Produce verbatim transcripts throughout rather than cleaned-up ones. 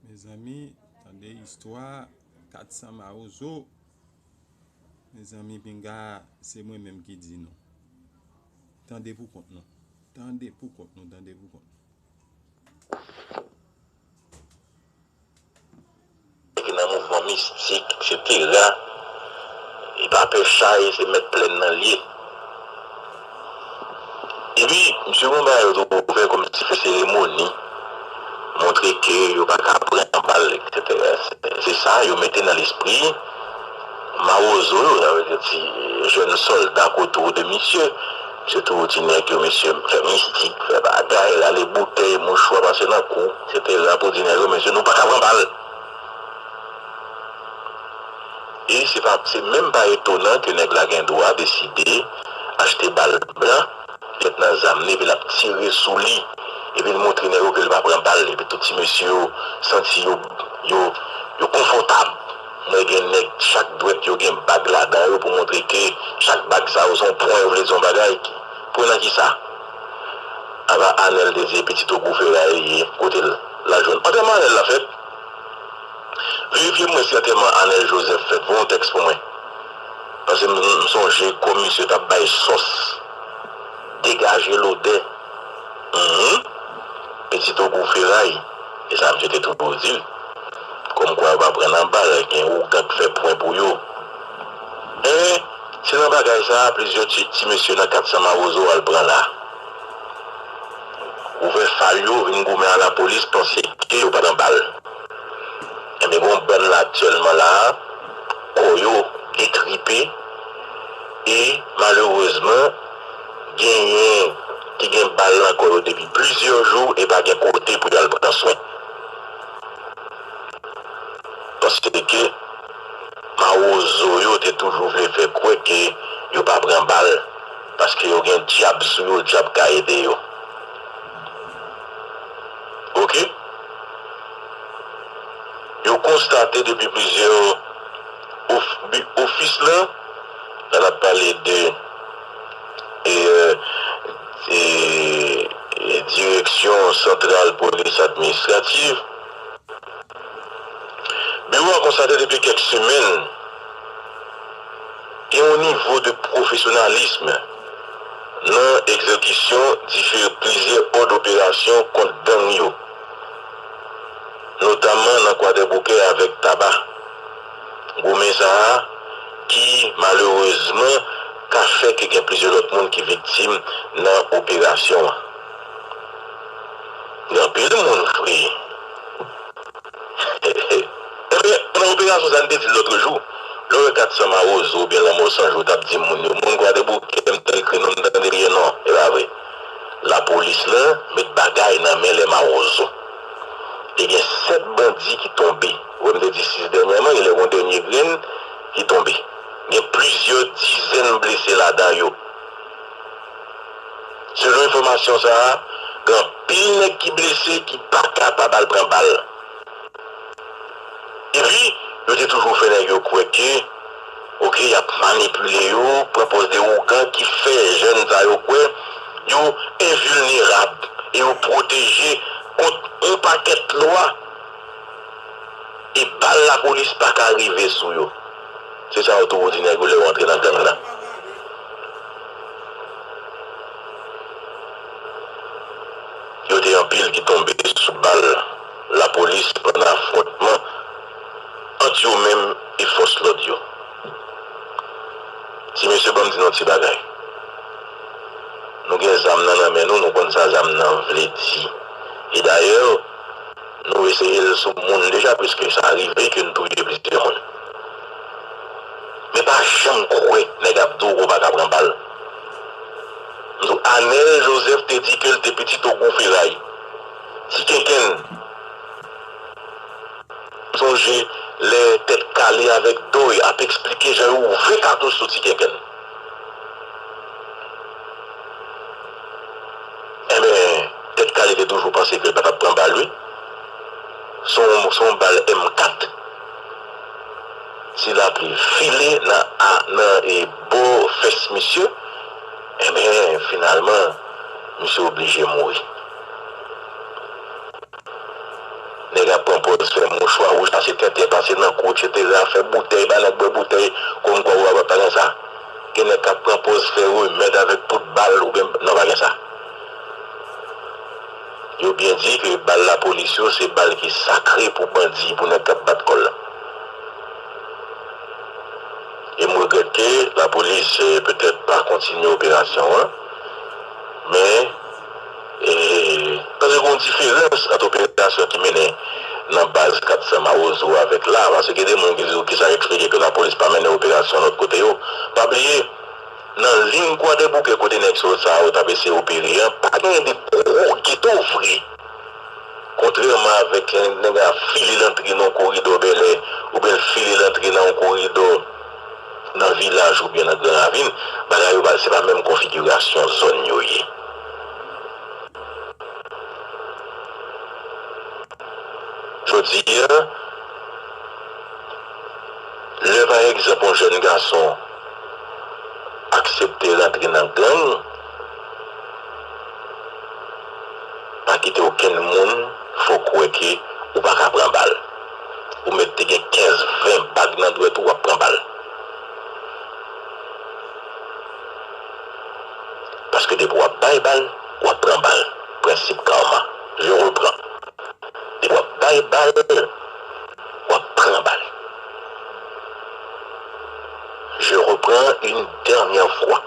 Mezanmi, tande istwa kat san mawozo. Mezanmi, pinga se mwen menm ki di nou. Tande pou kont nou. Tande pou kont nou, tande pou kont nou. Ki nan mouvman mistik, etsetera. Li pa pè chay, se mèt plèn nan l ye. Epi, misye gen yon bagay yo tou fè kòmsi fè seremoni, montre ke yo pa ka pran bal, etsetera. Se, se sa yo mete nan lespri mawozo yo, sa vle di ti jèn sòlda k otou de misye. Misye toujou di nèg yo, mesye, fè mistik, fè bagay, rale boutèy, mouchwa, pase nan kou, etsetera, pou di nèg yo, mesye, nou pa ka pran bal. E se pa, se menm pa etonan ke nèg la gen dwa deside achte bal blan, li met nan zam li, epi l ap tire sou li, epi l montre nèg yo ke li pa pran bal, epi tout ti mesye yo santi yo, yo, yo konfòtab. Mwen gen nèg, chak dwèt yo gen bag ladan yo pou montre ke chak bag sa yo se yon pwen, yo vle di yon bagay. Pwen nan kisa? Apa Anèl te di pitit Ogou Feray li ye, kote l, l al jwenn? Antèman Anèl la fèt? Verifye pou mwen si antèman Anèl Joseph fèt. Voye yon tèks pou mwen. Paske m, m sonje kòm misye t ap bay sòs, degaje lodè. Mhm. Pitit Ogou Feray. E sa misye te toujou di l. Kòmkwa yo pa pran nan bal, gen ougan k fè pwen pou yo. E, se nan bagay sa a, plizyè ti, ti mesye nan kat san mawozo al pran la. Ouvè fal yo, vin goumen a lapolis, panse ke yo pa nan bal. Ebyen, gen yon bann la aktyèlman la a, kò yo detripe, e malerezman, genyen ki gen bal nan kò yo depi plizyè jou e pa gen kote pou y al pran swen. Paske mawozo yo te toujou vle fè kwè ke yo pa pran bal, paske yo gen dyab sou yo, dyab ka ede yo. Oke? Yo konstate depi plizyè of, bi, ofis lan, la n ap pale de e, e, e, Direksyon Santral Polis Administrativ, biwo a konstate depi kèk semèn gen yon nivo de pwofesyonalis nan egzekisyon dife, plizyè òd operasyon kont gang yo, notamman nan Kwadèboukè avèk Taba. Goumen sa a ki, malerezman, ka fè ke gen plizyè lòt moun ki viktim nan operasyon an. Gen anpil moun, fre. Ebyen, nan operasyon sa, n te di l lòt jou, lè w wè kat san mawozo oubyen lanmò san jou t ap di moun yo, moun Kwadèboukè, m tande kri non, m tande rye non, e pa vre. Lapolis lan met bagay nan men lè mawozo. E gen sèt bandi ki tonbe. Ou wè m te di sis dènyèman, e lè gen yon dènye grenn ki tonbe. Gen plizyè dizèn blese ladan yo. Selon enfòmasyon sa a, gen anpil nèg ki blese ki pa kapab al pran bal. Epi, yo te toujou fè nèg yo kwè ke, oke, y ap manipile yo, pran pòz de ougan ki fè jèn sa yo kwè yo envilnerab e yo pwoteje kont yon pakèt lwa e bal lapolis pa ka rive sou yo. Se sa yo toujou di nèg yo lè yo antre nan gang la. Yo te anpil ki tonbe sou bal lapolis pandan afwontman ant yo menm e fòs lòd yo. Ti mesye, ban m di nou yon ti bagay. Nou gen zam nan nan men nou, nou konn sa zam nan vle di. E dayè, nou eseye l sou moun deja, piske sa rive ke n touye plizyè moun. Men pa janm kwè nèg ap di w ke w pa ka pran bal. M di w, Anèl Joseph te di ke l te pitit Ogou Feray. Ti Kenkenn. M sonje lè Tèt Kale avèk Doy ap eksplike jan yo ouvè katouch sou Ti Kenkenn. Enben, Tèt Kale te toujou panse ke l pa t ap pran bal, wi. Se yon, se yon bal M kat. Ti lapli file nan, a, nan, e, bò fès misye. Enben, finalman, misye oblije mouri. Nèg ap pran pòz fè mouchwa wouj, pase tenten, pase nan kou, etsetera, fè boutèy, ba nèg bwè boutèy, kòmkwa ou pa gen sa. Gen nèg k ap pran pòz fè remèd avèk poud bal, oubyen, non, pa gen sa. Yo byen di ke bal lapolis yo, se bal ki sakre pou bandi, pou nèg k ap bat kò l la. E m regrèt ke lapolis, eh, petèt pa kontinye operasyon an, men, eh, paske gen yon diferans ant operasyon ki mennen nan baz kat san Mawozo avèk la, paske gen de moun ki di w ki sa eksplike ke lapolis pa mennen operasyon lòt kote yo. Pa bliye, nan liy Kwadèboukè kote nèg sa yo t ap eseye opere an, pa gen de gwo geto vre. Kontrèman avèk lè nèg la file l antre nan yon koridò Bèlè, oubyen l file l antre nan yon koridò nan Vilaj oubyen nan Gran Ravin, bagay yo pa, se pa menm konfigirasyon zòn yo ye. Jodi a, lè pa egzanp yon jèn gason aksepte rantre nan gang, pa kite okenn moun fè w kwè ke ou pa ka pran bal. Ou mèt te gen kenz, ven bag nan dwèt ou, w ap pran bal. Paske depi w ap bay bal, w ap pran bal. Prensip karma. Je reprends. Depi w ap bay bal, w ap pran bal. Je reprends une dernière fois.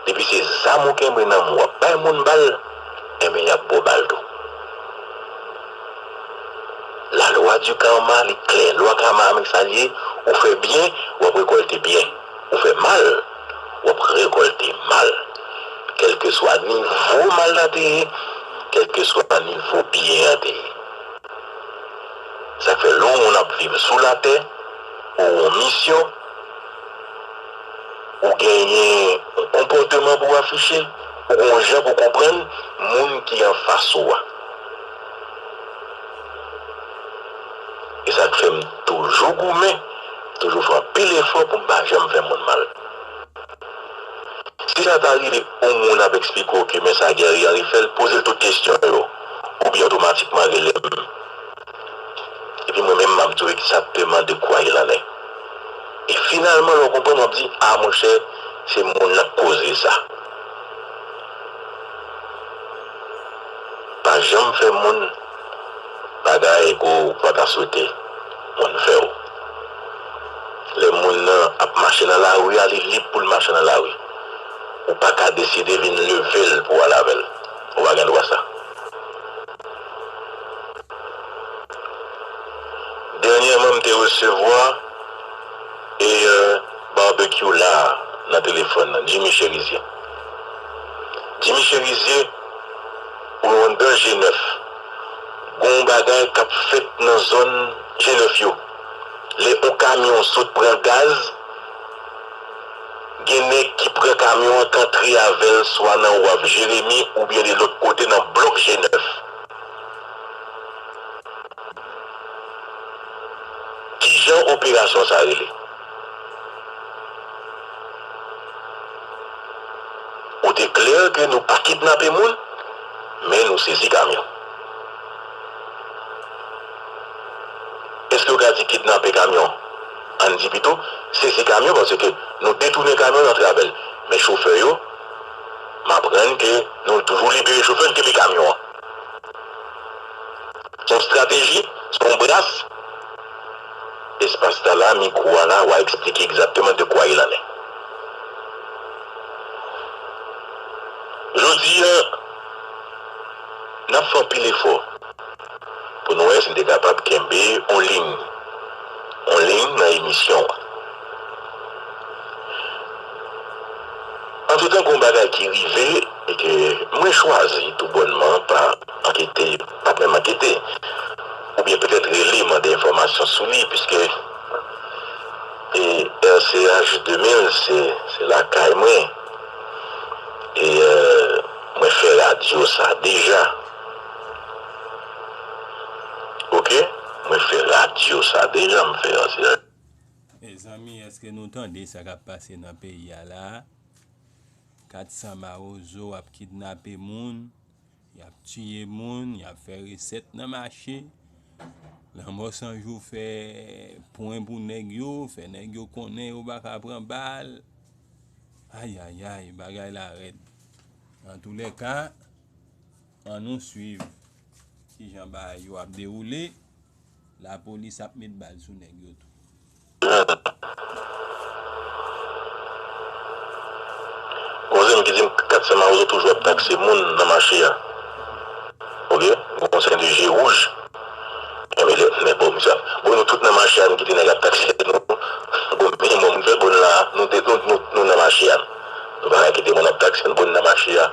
Depi se zam ou kenbe nan men w, w ap bay moun bal, enben, y ap ba w bal tou. La loi du karma, li klè. Lwa karma a, men sa l ye, ou fè byen, w ap rekòlte byen. Ou fè mal, w ap rekòlte mal. Kèlkeswa nivo mal la te ye, kèlkeswa nivo byen an te ye. Sa k fè lè yon moun ap viv sou latè, ou yon misyon, ou genyen yon konpòteman pou w afiche, ou gen yon jan pou w konprann moun ki anfas ou a. E sa k fè m toujou goumen, toujou fè anpil efò pou m pa janm fè moun mal. Si sa ta rive yon moun ap eksplike w ke men sa Guerrier Henry fè l, poze l tout kesyon yo, oubyen otomatikman rele m. Epi mwen menm, m ap di w egzakteman de quoi il en est. E finalman, lè w konprann, w ap di, a monchè, se moun nan k koze sa. Pa janm fè moun bagay ke w pa ta swete moun fè w. Lè moun nan ap mache nan lari a, li lib pou l mache nan lari. Ou pa ka deside vin leve l pou w al avè l. Ou pa gen dwa sa. Dènyèman, m te resevwa e, euh, Barbecue la nan telefòn nan, Jimmy Cherizier. Jimmy Cherizier, ou anndan G nèf. Gon bagay k ap fèt nan zòn G nèf yo. Lè yon kamyon sot pran gaz, gen nèg ki pran kamyon an, k antre avè l swa nan waf Jeremi oubyen de lòt kote nan blòk G nèf. Kijan operasyon sa rele? Ou te klè ke nou pa kidnape moun, men nou sezi kamyon. Èske w ka di kidnape kamyon? Ann di pito, sezi kamyon, paske nou detounen kamyon, n antre avè l. Men chofè yo, m aprann ke nou toujou libere chofè, n kenbe kamyon an. Se yon estrateji, se yon bras. Espas la la, mikwo a la, w a eksplike egzakteman de quoi il en est. Jodi a, n ap fè anpil efò pou nou wè si n te kapab kenbe yon liy, yon liy nan emisyon an. Antretan, gen yon bagay ki rive e ke mwen chwazi toubònman pa ankete, pa t menm ankete, oubyen petèt rele mande enfòmasyon sou li, piske, e, R C H de mil, se, se lakay mwen. E, euh, mwen fè radyo sa deja. Oke? Mwen fè radyo sa deja, m fè R C H. Mezanmi, èske nou tande sa k ap pase nan peyi a la a? Kat san mawozo ap kidnape moun, Y ap tiye moun, y ap fè resèt nan mache. Lanmò San Jou fè pwen pou nèg yo, fè nèg yo konnen yo pa ka pran bal. Ayayay, bagay la rèd. Antoulèka, ann nou swiv kijan bagay yo ap dewoule. Lapolis ap met bal sou nèg yo tou. Gon zanmi ki di m Kat San Mawozo toujou ap takse moun nan mache a. Oke? Gon seri de je wouj. Enben, lè, men bon, misye, bon, nou tout nan mache a, nou kite nèg ap takse nou. Bon, minimòm, nou fè bon la, nou, te, nou, nou, nou nan mache a. Nou pa ka kite moun ap takse nou, bon, nou nan mache a.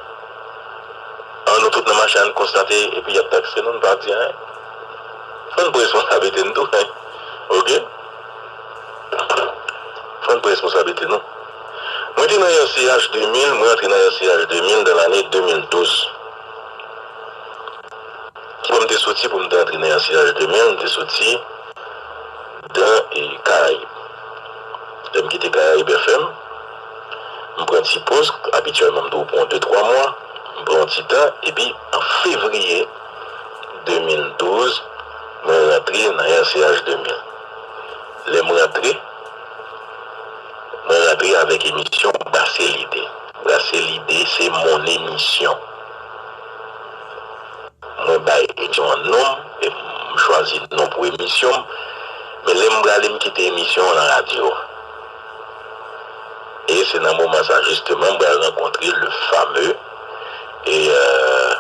An, nou tout nan mache a, nou konstate, epi y ap takse nou, nou pa di anyen. Fò n pran responsablite n tou, oke? Fò n pran responsablite nou. Mwen te nan R C H de mil, mwen antre nan R C H de mil nan lane de mil douz. Ki bò m te soti pou m te antre nan R C H de mil, m te soti nan e, Karayib. Lè m kite Karayib F M, m pran ti poz, abityèlman m tou pran de twa mwa, m pran yon ti tan, epi an fevriye de mil douz, mwen rantre nan R C H de mil. Lè m rantre, mwen rantre avèk emisyon Brase Lide. Brase Lide, se mon emisyon. Mwen bay emisyon an non m, e m chwazi non pou emisyon m, men lè m prale, m kite emisyon an nan radyo. E se nan moman sa, jisteman, m pral rankontre le fameux e, euh,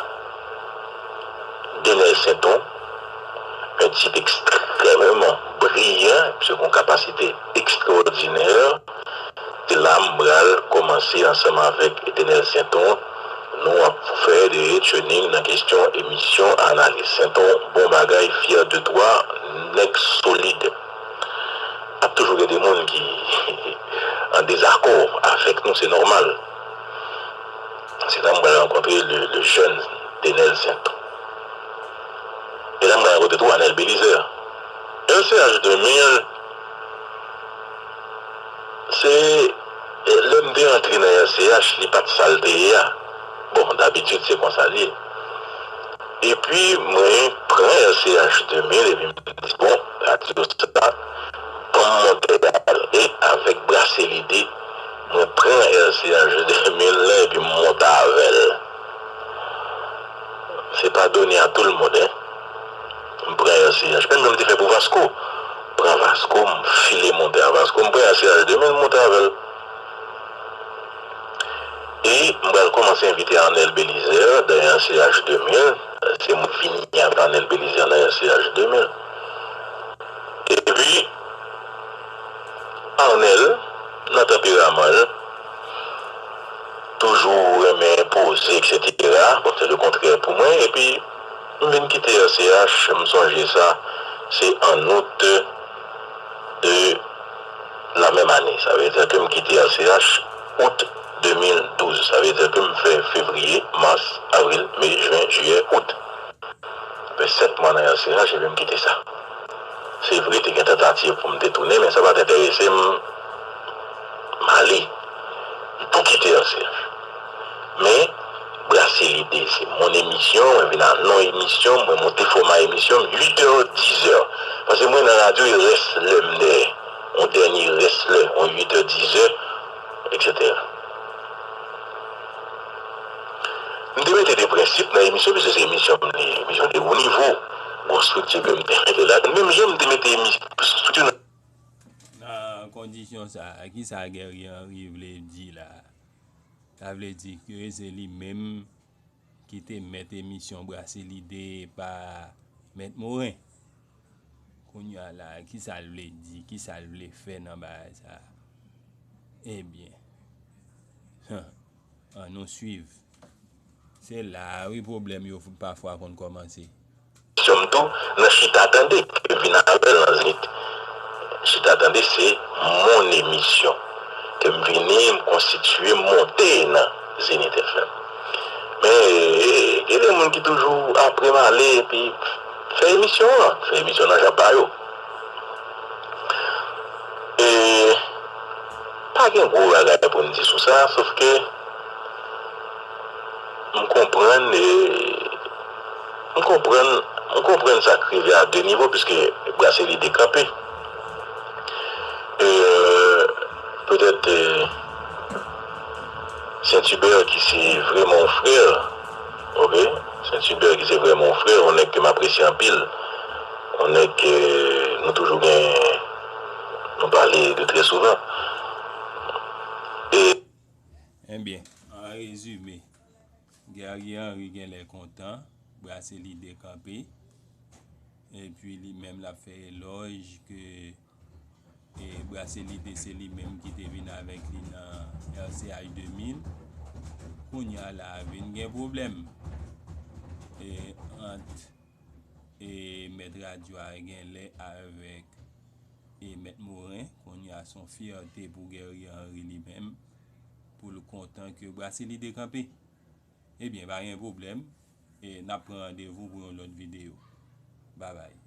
Denel Sainton, un type extrêmement brillant, misye gen yon kapasite ekstraòdinè. Se la m pral kòmanse ansanm avèk Etenèl Senton. Nou ap fè de training nan kesyon emisyon analiz. Senton, bon bagay, fier de toi, nèg solid. Ap toujou gen de moun ki an dezakò avèk nou, se nòmal. Se la m pral rankontre le, le jeune Denel Senton. E la m pral rankontre tou Anel Belizaire. L C H de mil, se, lè m te antre nan L C H, li pa t sa l te ye a. Bon, dabitid, se konsa l ye. Epi, mwen pran L C H de mil, epi m di, bon, radyo sa, ban m monte avè l. E avèk Brase Lide, mwen pran L C H de mil la, epi m monte avè l. Se pa done a tou l moun, en. M pran L C H. Menm jan m te fè pou Vasco. Pran Vasco, m file monte a Vasco. M pran L C H de mil, m monte avè l. E m pral kòmanse envite Arnel Belizaire nan L C H de mil. Se mwen vini avè Arnel Belizaire nan L C H de mil. Epi, Arnel, nan tanperaman l, toujou renmen enpoze, etsetera. Bon, se le kontrè pou mwen. Epi, m vin kite L C H, m sonje sa, se an out de la menm ane. Sa vle di ke m kite L C H out de mil douz. Sa vle di ke m fè fevriye, mas, avril, me, jen, jiyè, out. Fè sèt mwa nan L C H, epi m kite sa. Se vre, te gen tantativ pou m te tounen, men sa pa t enterese m, m ale. M tou kite L C H. Men, Brase Lide, se mon emisyon, mwen vin ak non emisyon, mwen monte fòma emisyon m, uit è, diz è. Paske mwen nan radyo, e rès lè m dèyè. Yon dènye rès lè, yon uit è, diz è, etsetera. M te mete de prensip nan emisyon, piske se emisyon m li ye, emisyon de wo nivo. Gon estrikti ke m te mete ladan. Menm jan m te mete emisyon, estrikti nan. Nan kondisyon sa a, kisa Guerrier Henry vle di la a? Sa vle di ke se li menm ki te mèt emisyon Brase Lide, e pa Mèt Moren. Kounye a la, kisa l vle di? Kisa l vle fè nan bagay sa a? Ebyen, ann nou swiv. Se la a wi pwoblèm yo pafwa konn kòmanse. Emisyon m tou nan Chita Tande, ke m vin avè l nan Zenith. Chita Tande, se mon emisyon. Ke m vini, m konstitye, m monte nan Zenith F M. Men, gen de moun ki toujou apre m ale, epi fè emisyon an, fè emisyon nan jan pa yo. E pa gen gwo bagay pou m di sou sa, sof ke m konprann, e, M konprann, m konprann sa k rive a de nivo, piske Braseli dekanpe. E, petèt, e, Saint Hubert ki se vrèman yon frè, ok? Saint Hubert ki se vrèman yon frè, yon nèg ke m apresye anpil, yon nèg ke nou toujou gen, nou pale de trè souvan. E Ebyen, an rezime, Guerrier Henry genlè kontan, Braseli dekanpe, epi li menm l ap fè elòj ke e Braseli te se li menm ki te vin avèk li nan R C H de mil. Kounye a la a vin gen pwoblèm e ant e mèt radyo a genlè avèk e mèt Moren. Kounye a se yon fyète pou Guerrier Henry li menm, pou l kontan ke Braseli dekanpe. Ebyen, pa gen pwoblèm, e n ap pran randevou pou yon lòt videyo. Babay.